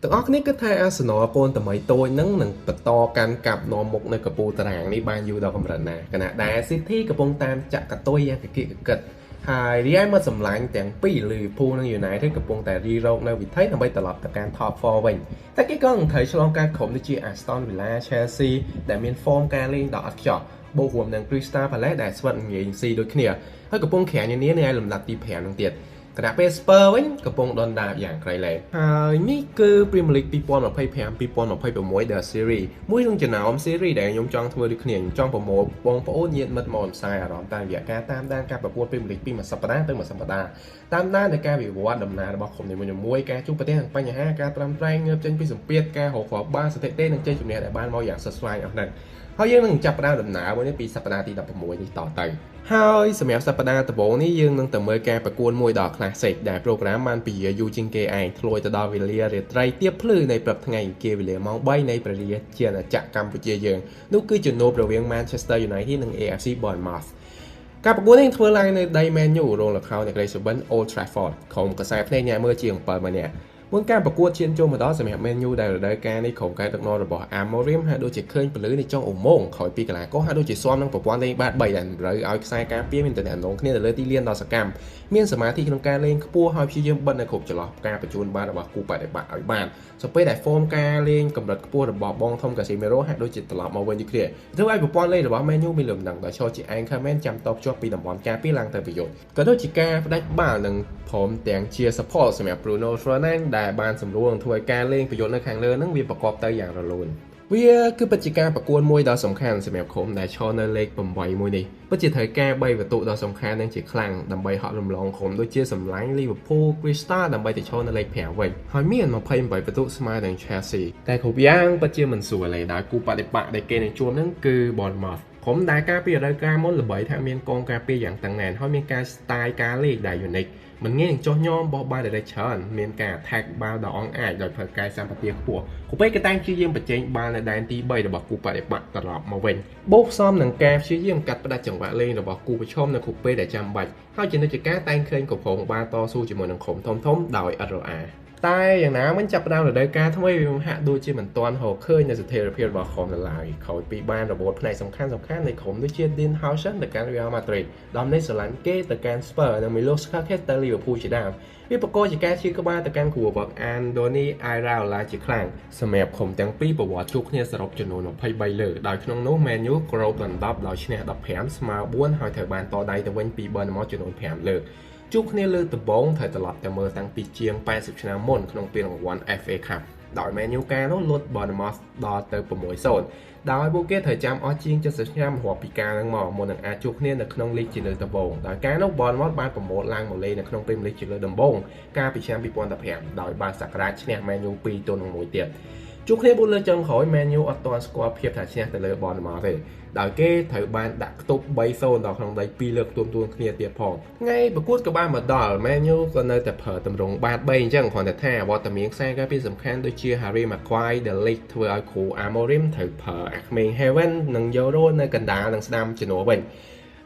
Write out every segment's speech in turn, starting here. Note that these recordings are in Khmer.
ទាំងអស់គ្នាគិតថាអាសនលកូនតមីតូចនឹងនឹងបន្តកាន់កាប់នាំមុខនៅកំពូលតារាងនេះបានយូរដល់កម្រិតណាខណៈដែល City កំពុងតាមចាក់កតុយយ៉ាងកគិកកិតហើយរីឯមកសម្លាញ់ទាំងពីរ Liverpool និង United កំពុងតែរីរកនៅវិថីដើម្បីត្រឡប់ទៅកាន់ Top 4 វិញតែគេក៏នឹងត្រូវឆ្លងកាត់ក្រុមដូចជា Aston Villa, Chelsea ដែលមាន form ការលេងដ៏អត់ខ្ចោះបូករួមនឹង Crystal Palace ដែលស្វិតងាយស៊ីដូចគ្នាហើយកំពុងក្រាញនានានៅឯលំដាប់ទី5នឹងទៀតខណៈពេល Spurs វិញកំពុងដុនដាបយ៉ាងក្រៃលែងហើយនេះគឺ Premier League 2025-2026 The Series មួយក្នុងចំណោម series ដែលខ្ញុំចង់ធ្វើដូចគ្នាខ្ញុំចង់ប្រមូលបងប្អូនញាតិមិត្តមកអំសាយអារម្មណ៍តាមរយៈការតាមដានការប្រកួត Premier League ពីមួយសប្តាហ៍ទៅមួយសប្តាហ៍តាមដាននៃការវិវត្តដំណើររបស់ក្រុមនីមួយៗការជួបប្រទះនឹងបញ្ហាការត្រាំត្រែងងើបចេញពីសម្ពាធការរកគ្រាប់បាល់ស្ថិតិនិងជ័យជំនះដែលបានមកយ៉ាងស្វិតស្វាញអស់ហ្នឹងហើយយើងនឹងចាប់ផ្ដើមដំណើរមួយនេះពីសប្តាហ៍ទី16នេះតទៅហើយសម្រាប់សប្តាហ៍ដំបូងនេះយើងនឹងទៅមើលការប្រកួតមួយដ៏ classic ដែល program បានពជាយូរជាងគេឯងធ្លួយទៅដល់វេលារាត្រីទៀបភ្លឺនៃព្រឹកថ្ងៃអង្គារវេលាម៉ោង3នៃព្រះរាជាណាចក្រកម្ពុជាយើងនោះគឺជំនួបរវាង Manchester United និង AFC Bournemouth ការប្រកួតនេះធ្វើឡើងនៅដី Man U រោងល្ខោននៃក្រីសុបិន Old Trafford ក្រុមកសែភ្នែកអ្នកមើលជាង70000នាក់មុនការប្រកួតឈានចូលមកដល់សម្រាប់ Man U ដែលរដូវកាលនេះក្រុមការដឹកនាំរបស់ Amorim ហាក់ដូចជាឃើញពលឺនៃចុងឧមោងក្រោយពីកីឡាករហាក់ដូចជាស៊ាំនឹងប្រព័ន្ធលេងបាត3ដែលតម្រូវឲ្យខ្សែការពារមានតំណែងគ្នាទៅលើទីលានដ៏សកម្មមានសមាធិក្នុងការលេងខ្ពស់ហើយព្យាយាមបិទនៅគ្រប់ចន្លោះការបញ្ជូនបាល់របស់គូបដិបត្តិឲ្យបានសូពេលដែល form ការលេងកម្រិតខ្ពស់របស់បងធំ Casemiro ហាក់ដូចជាត្រឡប់មកវិញដូចគ្នាធ្វើឲ្យប្រព័ន្ធលេងរបស់ Man U មានលំនឹងដោយឈរជា anchorman ចាំតបជាប់ពីតំបន់ការពារឡើងទៅប្រយុទ្ធក៏ដូចជាការផ្ដាច់បាល់និងព្រមទាំងជា support សម្រាប់ Bruno Fernandes ដែលបានសម្រួលនឹងធ្វើឲ្យការលេងប្រយុទ្ធនៅខាងលើនឹងវាប្រកបទៅយ៉ាងរលូនវាគឺពិតជាការប្រកួតមួយដ៏សំខាន់សម្រាប់ក្រុមដែលឈរនៅលេខ8មួយនេះពិតជាត្រូវការ3ពិន្ទុដ៏សំខាន់និងជាខ្លាំងដើម្បីហក់រំលងក្រុមដូចជាសម្លាញ់ Liverpool, Crystal ដើម្បីទៅឈរនៅលេខ5វិញហើយមាន28ពិន្ទុស្មើនឹង Chelsea តែគ្រប់យ៉ាងពិតជាមិនស្រួលទេដោយគូបដិបក្ខដែលគេនឹងជួបនឹងគឺ Bournemouth ក្រុមដែលការពីរដូវកាលមុនល្បីថាមានកងការពារយ៉ាងតឹងណែនហើយមានការ style ការលេងដែល unique មិនងាយនឹងចោះញោមបោះបាល់ដែលច្រើនមានការ attack បាល់ដ៏អង់អាចដោយប្រើកាយសម្បទាខ្ពស់គូពេលគេតែងព្យាយាមបញ្ចេញបាល់នៅដែនទី3របស់គូបដិបក្ខត្រឡប់មកវិញបូកផ្សំនឹងការព្យាយាមកាត់ផ្តាច់ចង្វាក់លេងរបស់គូប្រឈមនៅគ្រប់ពេលដែលចាំបាច់ហើយជានិច្ចការតែងឃើញកំហុសបាល់តស៊ូជាមួយនឹងក្រុមធំៗដោយឥតរអាតែយ៉ាងណាវិញចាប់ផ្ដើមរដូវកាលថ្មីវាហាក់ដូចជាមិនទាន់រកឃើញនៅស្ថិរភាពរបស់ក្រុមនៅឡើយក្រោយពីបានរបួសផ្នែកសំខាន់ៗនៃក្រុមដូចជា Dean Huijsen ទៅកាន់ Real Madrid Dominic Solanke ទៅកាន់ Spurs និង Milos Kerkez ទៅ Liverpool ជាដើមវាប្រកបជាការឈឺក្បាលទៅកាន់គ្រូវឹក Andoni Iraola ជាខ្លាំងសម្រាប់ក្រុមទាំងពីរប្រវត្តិជួបគ្នាសរុបចំនួន23លើកដោយក្នុងនោះ Man U គ្របដណ្ដប់ដោយឈ្នះ15ស្មើ4ហើយត្រូវបានតដៃទៅវិញពី Bournemouth ចំនួន5លើកជួបគ្នាលើកដំបូងត្រូវត្រឡប់ទៅមើលតាំងពីជាង80ឆ្នាំមុនក្នុងពានរង្វាន់ FA Cup ដោយ Man U កាលនោះលុត Bournemouth ដល់ទៅ6-0ដោយពួកគេត្រូវចាំអស់ជាង70ឆ្នាំរាប់ពីកាលហ្នឹងមកមុននឹងអាចជួបគ្នានៅក្នុងលីកជាលើកដំបូងដោយកាលនោះ Bournemouth បានប្រមូលឡើងមកលេងនៅក្នុង Premier League ជាលើកដំបូងកាលពីឆ្នាំ2015ដោយបានសក្តាឈ្នះ Man U 2-1ទៀតជួបគ្នា4លើកចុងក្រោយ Man U អត់ទាន់ស្គាល់ភាពថាឈ្នះទៅលើ Bournemouth ទេដោយគេត្រូវបានដាក់ខ្ទប់3-0ដល់ក្នុងដី2លើកទួមៗគ្នាទៀតផងថ្ងៃប្រកួតក៏បានមកដល់ Man U ក៏នៅតែប្រើទម្រង់បាត3អញ្ចឹងគ្រាន់តែថាវត្តមានខ្សែការពារសំខាន់ដូចជា Harry Maguire, De Ligt ធ្វើឲ្យគ្រូ Amorim ត្រូវប្រើអាក្មេង Heaven និង Euro នៅកណ្ដាលនិងស្ដាំជំនួសវិញ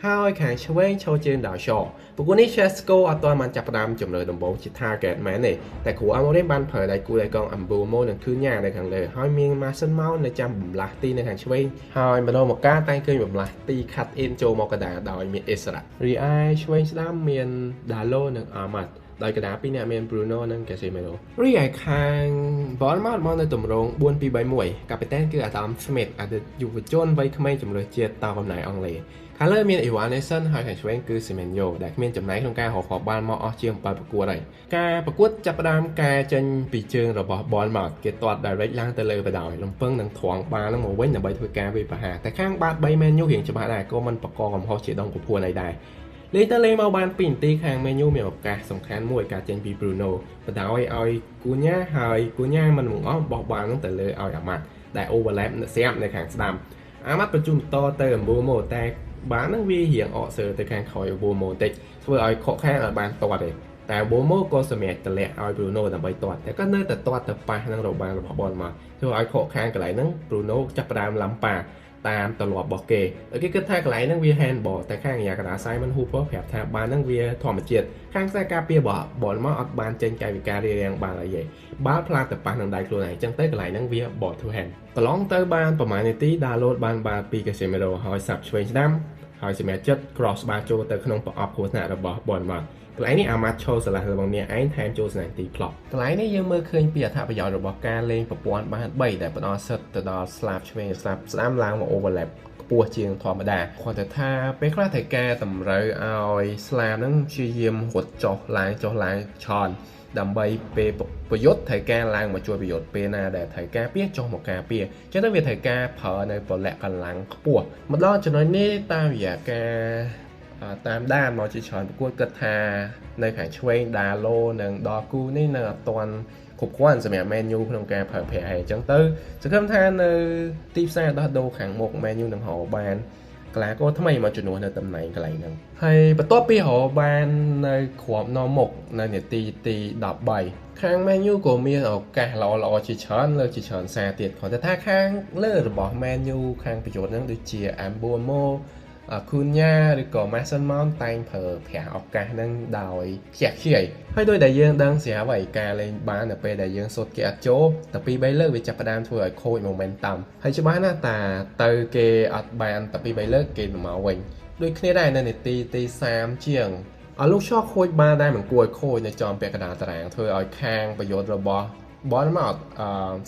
ហើយខាងឆ្វេងឈរជើងដោយ Shaw ប្រកួតនេះ Sesko អត់ទាន់បានចាប់ផ្ដើមជម្រើសដំបូងជា target man ទេតែគ្រូ Amorim បានប្រើដៃគូដៃកង Mbeumo និង Cunha នៅខាងលើហើយមាន Mason Mount នៅចាំបំលាស់ទីនៅខាងឆ្វេងហើយម្ដងមកកាតែងឃើញបំលាស់ទី cut in ចូលមកកណ្ដាលដោយមានអិសរៈរីឯឆ្វេងស្ដាំមាន Dalot និង Amad ដោយកណ្ដាលពីរនាក់មាន Bruno និង Casemiro រីឯខាង Bournemouth មកនៅទម្រង់4-2-3-1កាពីតែនគឺ Adam Smith អតីតយុវជនវ័យក្មេងជម្រើសជាតិតកំណែអង់គ្លេសខាងលើមាន Ivan Nelson ហើយខាងឆ្វេងគឺ Semenyo ដែលគ្មានចំណែកក្នុងការរកគ្រាប់បាល់មកអស់ជាង7ប្រកួតហើយការប្រកួតចាប់ផ្ដើមកែចេញពីជើងរបស់ Bournemouth គេទាត់ direct ឡើងទៅលើបដ ாய் លំពឹងនឹងត្រង់បាល់នឹងមកវិញដើម្បីធ្វើការវាយប្រហារតែខាងបាត3 Man U រៀងច្បាស់ដែរក៏មិនបកកកំហុសជាដងពពួនអីដែរលេងទៅលេងមកបាន2នាទីខាង Man U មានឱកាសសំខាន់មួយការចេញពី Bruno បដ ாய் ឲ្យ Cunha ហើយ Cunha មិនបង្អស់បោះបាល់នឹងទៅលើឲ្យ Amad ដែល overlap ស្រាប់នៅខាងស្ដាំ Amad បញ្ជូនបន្តទៅ Mbeumo តែបាល់នឹងវារៀងអកសើទៅខាងក្រោយ Mbeumo បន្តិចធ្វើឲ្យខកខានឲ្យបានទាត់ទេតែ Mbeumo ក៏សម្រាប់តម្លាក់ឲ្យ Bruno ដើម្បីទាត់តែក៏នៅតែទាត់ទៅប៉ះនឹងរបាំងរបស់ Bournemouth ធ្វើឲ្យខកខានកន្លែងហ្នឹង Bruno ចាប់ផ្ដើមឡាំប៉ា តាមទម្លាប់របស់គេហើយគេគិតថាកន្លែងហ្នឹងវា handball តែខាងអាជ្ញាកណ្ដាល Simon Hooper ប្រាប់ថាបាល់ហ្នឹងវាធម្មជាតិខាងខ្សែការពាររបស់ Bournemouth អត់បានចេញកាយវិការរារាំងបាល់អីទេបាល់ផ្លាតទៅប៉ះនឹងដៃខ្លួនឯងអញ្ចឹងទៅកន្លែងហ្នឹងវា ball to hand កន្លងទៅបានប្រហែលនាទី Dalot បានបាល់ពី Casemiro ហើយសាប់ឆ្វេងស្ដាំហើយសម្រាប់ចិត្ត cross បាល់ចូលទៅក្នុងប្រអប់គ្រោះថ្នាក់របស់ Bournemouth កន្លែងនេះអាម៉ាត់ឈោសាឡាស់របស់អ្នកឯងថែមចូលស្នាមទីផ្លោះកន្លែងនេះយើងមើលឃើញពីអត្ថប្រយោជន៍របស់ការលេងប្រព័ន្ធបាន3ដែលផ្ដល់សិទ្ធិទៅដល់ស្លាបឆ្វេងស្លាបស្ដាំឡើងមក overlap ខ្ពស់ជាងធម្មតាគ្រាន់តែថាពេលខ្លះត្រូវការតម្រូវឲ្យស្លាបហ្នឹងព្យាយាមរត់ចុះឡើងឆនដើម្បីពេលប្រយុទ្ធត្រូវការឡើងមកជួយប្រយុទ្ធពេលណាដែលត្រូវការពារចុះមកការពារអញ្ចឹងទៅវាត្រូវការប្រើនៅពលៈកម្លាំងខ្ពស់មកដល់ចំណុចនេះតាមរយៈការតាមដានមកជាច្រើនប្រកួតគិតថានៅខាងឆ្វេងដាឡូនិងដគូនេះនៅអត់ទាន់គ្រប់គ្រាន់សម្រាប់ Man U ក្នុងការប្រើប្រាស់ហើយអញ្ចឹងទៅសង្ឃឹមថានៅទីផ្សារដោះដូរខាងមុខ Man U នឹងរកបានកីឡាករថ្មីមកជំនួសនៅតំណែងកន្លែងហ្នឹងហើយបន្ទាប់ពីរកបាននៅគ្រាប់នាំមុខនៅនាទីទី13ខាង Man U ក៏មានឱកាសល្អៗជាច្រើនលើកជាច្រើនសារទៀតគ្រាន់តែថាខាងលើរបស់ Man U ខាងប្រយុទ្ធហ្នឹងដូចជា Ambumo Cunha ឬក៏ Mason Mount តែងប្រើប្រាស់ឱកាសហ្នឹងដោយខ្ជះខ្ជាយហើយដោយដែលយើងដឹងស្រាប់ហើយការលេងបាននៅពេលដែលយើងសុទ្ធគេអត់ចូលតែ2 3លើកវាចាប់ផ្ដើមធ្វើឲ្យខូច momentum ហើយច្បាស់ណាស់តាទៅគេអត់បានតែ2 3លើកគេមកវិញដូចគ្នាដែរនៅនាទីទី30ជាងឲ្យលោកឆខូចបានដែរមិនគួរឲ្យខូចនៅចំពាក់កណ្ដាលតារាងធ្វើឲ្យខាងប្រយោជន៍របស់ Bournemouth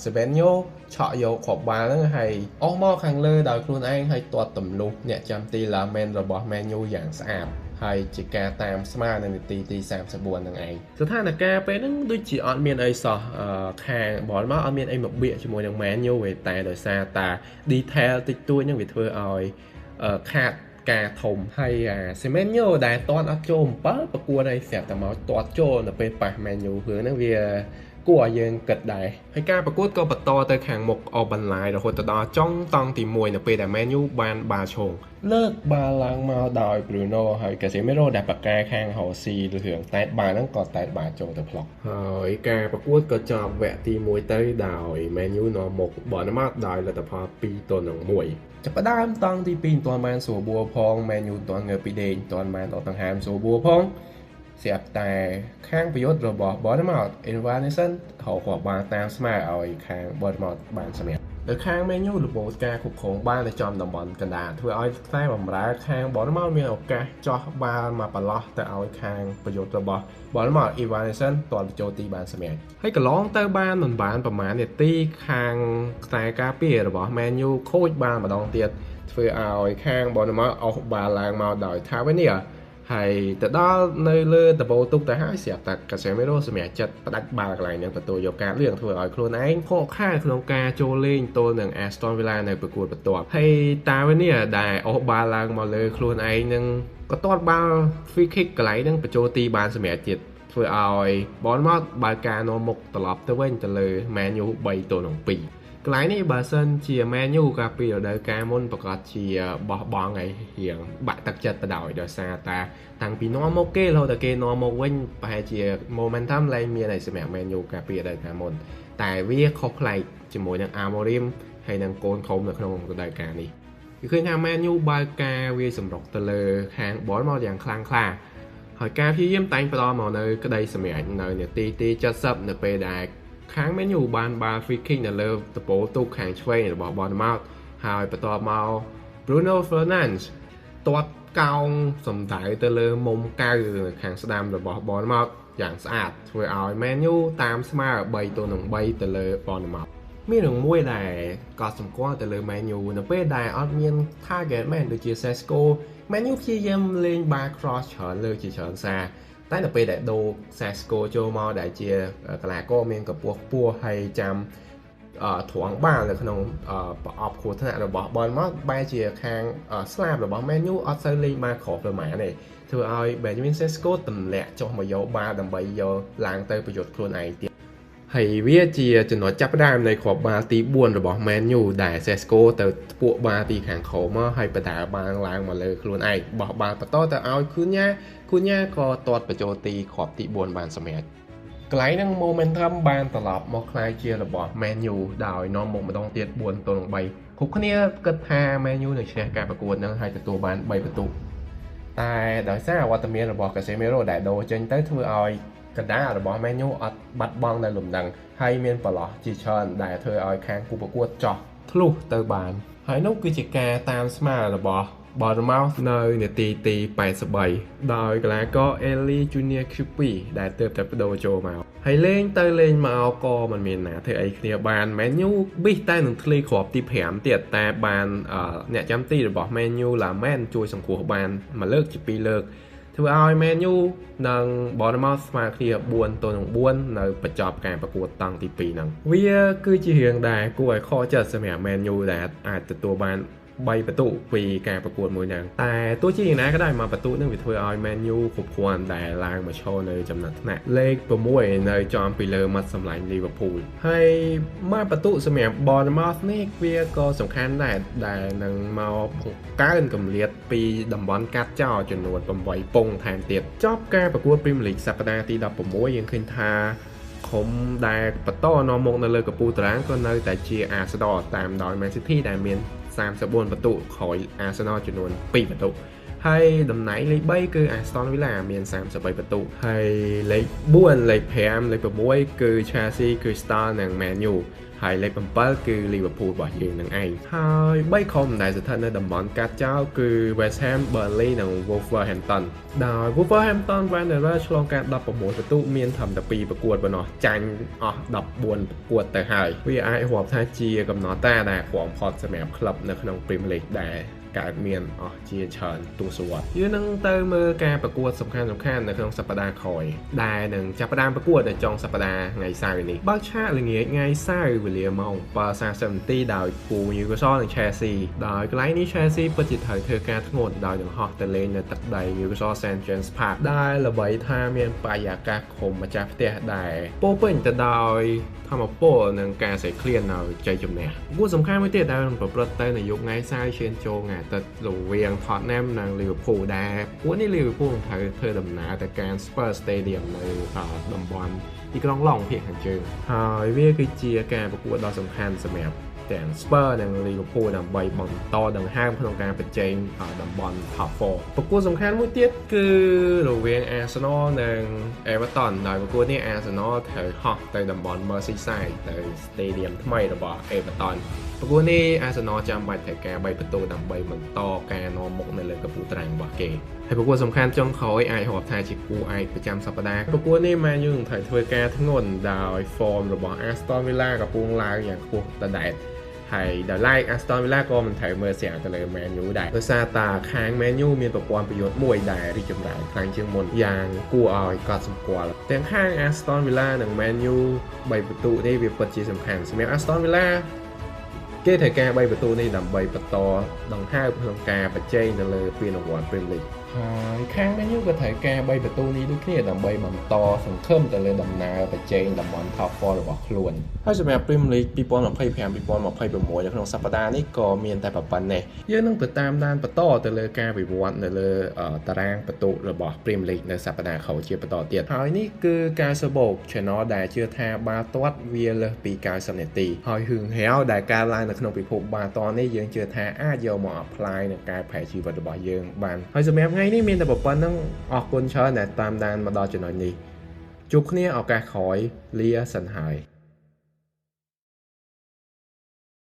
Semenyo ឆក់យកគ្រាប់បាល់ហ្នឹងហើយអស់មកខាងលើដោយខ្លួនឯងហើយទាត់ទម្លុះអ្នកចាំទី Lamen របស់ Man U យ៉ាងស្អាតហើយជាការតាមស្មើនៅនាទីទី34ហ្នឹងឯងស្ថានភាពពេលហ្នឹងដូចជាអត់មានអីសោះខាង Bournemouth អត់មានអីមកបៀកជាមួយនឹង Man U ទេតែដោយសារតា detail តិចតួចហ្នឹងវាធ្វើឲ្យខាតការធំហើយអា Semenyo ដែលទាត់អត់ចូល7ប្រកួតហើយស្រាប់តែមកទាត់ចូលនៅពេលប៉ះ Man U រឿងហ្នឹងវាគួរឲ្យយើងគិតដែរហើយការប្រកួតក៏បន្តទៅខាងមុខអបន្លាយរហូតទៅដល់ចុងតង់ទី1នៅពេលដែល Man U បានបាល់ឈងលើកបាល់ឡើងមកដោយ Bruno ហើយ Casemiro ដែលប្រកែខាងរ៉ូស៊ីរឿងតែបាល់ហ្នឹងក៏តែបាល់ចូលទៅផ្លុកហើយការប្រកួតក៏ចប់វគ្គទី1ទៅដោយ Man U នាំមុខ Bournemouth ដោយលទ្ធផល2-1ចាប់ផ្ដើមតង់ទី2មិនទាន់បានស្រួលបួផង Man U មិនទាន់ងើបពីដេកមិនទាន់បានដកដង្ហើមស្រួលបួផងស្រាប់តែខាងប្រយុទ្ធរបស់ Bournemouth Evanilson រកគ្រាប់បាល់តាមស្មើឲ្យខាង Bournemouth បានសម្រាប់នៅខាង Man U របូតការគ្រប់គ្រងបាល់នៅចំតំបន់កណ្ដាលធ្វើឲ្យខ្សែបម្រើខាង Bournemouth មានឱកាសចោះបាល់មកប្រឡោះទៅឲ្យខាងប្រយុទ្ធរបស់ Bournemouth Evanilson ទាត់បញ្ចូលទីបានសម្រាប់ហើយកន្លងទៅបានមិនបានប្រហែលនាទីខាងខ្សែការពាររបស់ Man U ខូចបាល់ម្ដងទៀតធ្វើឲ្យខាង Bournemouth អស់បាល់ឡើងមកដោយ Tavernier ហើយទៅដល់នៅលើដបូទុកទៅហើយស្រាប់តែ Casemiro សម្រាប់ចិត្តផ្ដាច់បាល់កន្លែងហ្នឹងទទួលយកការលឿងធ្វើឲ្យខ្លួនឯងខកខានក្នុងការចូលលេងទល់នឹង Aston Villa នៅប្រកួតបន្ទាប់ហើយ Tavernier ដែលអស់បាល់ឡើងមកលើខ្លួនឯងនឹងក៏ទាត់បាល់ free kick កន្លែងហ្នឹងបញ្ចូលទីបានសម្រាប់ទៀតធ្វើឲ្យ Bournemouth បើការនាំមុខត្រឡប់ទៅវិញទៅលើ Man U 3-2កន្លែងនេះបើសិនជា Man U កាលពីរដូវកាលមុនប្រកាសជាបោះបង់ហើយរៀងបាក់ទឹកចិត្តបដ ாய் ដោយសារតាតាំងពីនាំមកគេរហូតដល់គេនាំមកវិញប្រហែលជា momentum លែងមានហើយសម្រាប់ Man U កាលពីរដូវកាលមុនតែវាខុសប្លែកជាមួយនឹង Amorim ហើយនឹងកូនក្រុមនៅក្នុងរដូវកាលនេះគឺឃើញថា Man U បើកការវាយសម្រុកទៅលើខាង Bournemouth យ៉ាងខ្លាំងក្លាហើយការព្យាយាមតែងផ្ដល់មកនៅក្តីសម្រេចនៅនាទីទី70នៅពេលដែលខាង Man U បានបាល់ free kick នៅលើតបូលទូកខាងឆ្វេងរបស់ Bournemouth ហើយបន្ទាប់មក Bruno Fernandes ទាត់កោងសំដៅទៅលើមុំកៅខាងស្ដាំរបស់ Bournemouth យ៉ាងស្អាតធ្វើឲ្យ Man U តាមស្មើ3-3ទៅលើ Bournemouth មានរឿងមួយដែលក៏សម្គាល់ទៅលើ Man U នៅពេលដែលអត់មាន target man ដូចជា Sesko Man U ព្យាយាមលេងបាល់ cross ច្រើនលើកជាច្រើនសារតែនៅពេលដែលដូរ Sesko ចូលមកដែលជាកីឡាករមានកម្ពស់ខ្ពស់ហើយចាំត្រង់បាល់នៅក្នុងប្រអប់គ្រោះថ្នាក់របស់ Bournemouth បែរជាខាងស្លាបរបស់ Man U អត់សូវលេងបាល់ក្រោបប្រមាណទេធ្វើឲ្យ Benjamin Sesko ទម្លាក់ចុះមកយកបាល់ដើម្បីយកឡើងទៅប្រយុទ្ធខ្លួនឯងទៀតហើយវាជាចំណុចចាប់ផ្ដើមនៃគ្រាប់បាល់ទី4របស់ Man U ដែល Sesko ទៅធ្ពក់បាល់ពីខាងក្រោមមកហើយបដាបាល់ឡើងមកលើខ្លួនឯងបោះបាល់បន្តទៅឲ្យ Cunha ក៏ទាត់បញ្ចូលទីគ្រាប់ទី4បានសម្រេចកន្លែងហ្នឹង momentum បានត្រឡប់មកក្លាយជារបស់ Man U ដោយនាំមុខម្ដងទៀត4-3 គ្រប់គ្នាគិតថា Man U នឹងឈ្នះការប្រកួតហ្នឹងហើយទទួលបាន3ពិន្ទុតែដោយសារអវត្តមានរបស់ Casemiro ដែលដូរចេញទៅធ្វើឲ្យកណ្ដាលរបស់ Man U អត់បាត់បង់នៅលំនឹងហើយមានប្រឡោះជាច្រើនដែលធ្វើឲ្យខាងគូប្រកួតចោះធ្លុះទៅបានហើយនោះគឺជាការតាមស្មើរបស់ Bournemouth នៅនាទីទី83ដោយកីឡាករ Eli Junior Kroupi ដែលទើបតែប្ដូរចូលមកហើយលេងទៅលេងមកក៏មិនមានណាធ្វើអីគ្នាបាន Man U ប៊ីសតែនឹងធ្លាយគ្រាប់ទី5ទៀតតែបានអ្នកចាំទីរបស់ Man U Lamen ជួយសង្គ្រោះបានមួយលើកជាពីរលើកធ្វើឲ្យ Man U និង Bournemouth ស្មើគ្នា4-4នៅបញ្ចប់ការប្រកួតតង់ទី2ហ្នឹងវាគឺជារឿងដែលគួរឲ្យខកចិត្តសម្រាប់ Man U ដែលអាចទទួលបាន3ពិន្ទុពីការប្រកួតមួយហ្នឹងតែទោះជាយ៉ាងណាក៏ដោយមួយពិន្ទុហ្នឹងវាធ្វើឲ្យ Man U គ្រប់គ្រាន់ដែលឡើងមកឈរនៅចំណាត់ថ្នាក់លេខ6នៅចំពីលើមាត់សម្លាញ់ Liverpool ហើយមួយពិន្ទុសម្រាប់ Bournemouth នេះវាក៏សំខាន់ដែរដែលនឹងមកបង្កើនកម្រិតពីតំបន់កាត់ចោលចំនួន8ពងថែមទៀតចប់ការប្រកួត Premier League សប្តាហ៍ទី16យើងឃើញថាក្រុមដែលបន្តនាំមុខនៅលើកំពូលតារាងក៏នៅតែជា Arsenal តាមដោយ Man City ដែលមាន34ពិន្ទុក្រោយ Arsenal ចំនួន2ពិន្ទុហើយតំណែងលេខ3គឺ Aston Villa មាន33ពិន្ទុហើយលេខ4លេខ5លេខ6គឺ Chelsea Crystal និង Man U ហើយលេខ7គឺ Liverpool របស់យើងនឹងឯងហើយ3ក្រុមដែលស្ថិតនៅតំបន់កាត់ចោលគឺ West Ham, Burnley និង Wolverhampton ដោយ Wolverhampton Wanderers ឆ្លងកាត់16ពិន្ទុមានត្រឹមតែ2ប្រកួតប៉ុណ្ណោះចាញ់អស់14ប្រកួតទៅហើយវាអាចរាប់ថាជាកំណត់តាដែលក្រំផុតសម្រាប់ក្លឹបនៅក្នុង Premier League ដែលកើតមានអស់ជាច្រើនទសវត្សរ៍យើងនឹងទៅមើលការប្រកួតសំខាន់ៗនៅក្នុងសប្តាហ៍ក្រោយដែលនឹងចាប់ផ្ដើមប្រកួតនៅចុងសប្តាហ៍ថ្ងៃសៅរ៍នេះបើកឆាកល្ងាចថ្ងៃសៅរ៍វេលាម៉ោង7:30នាទីដោយគូ Newcastle និង Chelsea ដោយកន្លែងនេះ Chelsea ពិតជាត្រូវធ្វើការធ្ងន់ដោយនឹងហោះទៅលេងនៅទឹកដី Newcastle St James Park ដែលល្បីថាមានបរិយាកាសក្រុមម្ចាស់ផ្ទះដែលពោពេញទៅដោយធម្មពលនិងការស្រេកឃ្លាននៅជ័យជំនះគូសំខាន់មួយទៀតដែលនឹងប្រព្រឹត្តទៅនៅយប់ថ្ងៃសៅរ៍ឈានចូលថ្ងៃអាទិត្យរវាង Tottenham និង Liverpool ដែលពួកនេះ Liverpool នឹងត្រូវធ្វើដំណើរទៅកាន់ Spurs Stadium នៅតំបន់ទីក្រុងឡុងភាគខាងជើងហើយវាគឺជាការប្រកួតដ៏សំខាន់សម្រាប់ទាំង Spurs និង Liverpool ដើម្បីបន្តដង្ហើមក្នុងការប្រជែងតំបន់ Top 4ប្រកួតសំខាន់មួយទៀតគឺរវាង Arsenal និង Everton ដោយប្រកួតនេះ Arsenal ត្រូវហោះទៅតំបន់ Merseyside ទៅ Stadium ថ្មីរបស់ Everton ប្រកួតនេះ Arsenal ចាំបាច់ត្រូវការ3ពិន្ទុដើម្បីបន្តការនាំមុខនៅលើកំពូលតារាងរបស់គេហើយប្រកួតសំខាន់ចុងក្រោយអាចរាប់ថាជាគូឯកប្រចាំសប្តាហ៍ប្រកួតនេះ Man U នឹងត្រូវធ្វើការធ្ងន់ដោយ form របស់ Aston Villa កំពុងឡើងយ៉ាងខ្ពស់ដដែលហើយដោយឡែក Aston Villa ក៏មិនត្រូវមើលស្រាលទៅលើ Man U ដែរដោយសារតាខាង Man U មានប្រព័ន្ធប្រយុទ្ធមួយដែលរីកចម្រើនខ្លាំងជាងមុនយ៉ាងគួរឲ្យកត់សម្គាល់ទាំងខាង Aston Villa និង Man U 3ពិន្ទុនេះវាពិតជាសំខាន់សម្រាប់ Aston Villa គេត្រូវការ3ពិន្ទុនេះដើម្បីបន្តដង្ហើមក្នុងការប្រជែងទៅលើពានរង្វាន់ Premier League ហើយខាង Man U ក៏ត្រូវការ3ពិន្ទុនេះដូចគ្នាដើម្បីបន្តសង្ឃឹមទៅលើដំណើរប្រជែងតំបន់ Top 4របស់ខ្លួនហើយសម្រាប់ Premier League 2025-2026នៅក្នុងសប្តាហ៍នេះក៏មានតែប៉ុណ្ណេះយើងនឹងទៅតាមដានបន្តទៅលើការវិវត្តនៅលើតារាងពិន្ទុរបស់ Premier League នៅសប្តាហ៍ក្រោយជាបន្តទៀតហើយនេះគឺការសបោក Channel ដែលជឿថាបាល់ទាត់វាលើសពី90នាទីហើយហឿងហែវដែលកើតឡើងនៅក្នុងពិភពបាល់ទាត់នេះយើងជឿថាអាចយកមក apply ในការប្រែជីវិតរបស់យើងបានហើយសម្រាប់ថ្ងៃនេះមានតែប៉ុណ្្នឹងអរគុណច្រើនដែលតាមដានមកដល់ចំណុចនេះជួបគ្នាឱកាសក្រោយលាសិនហើយ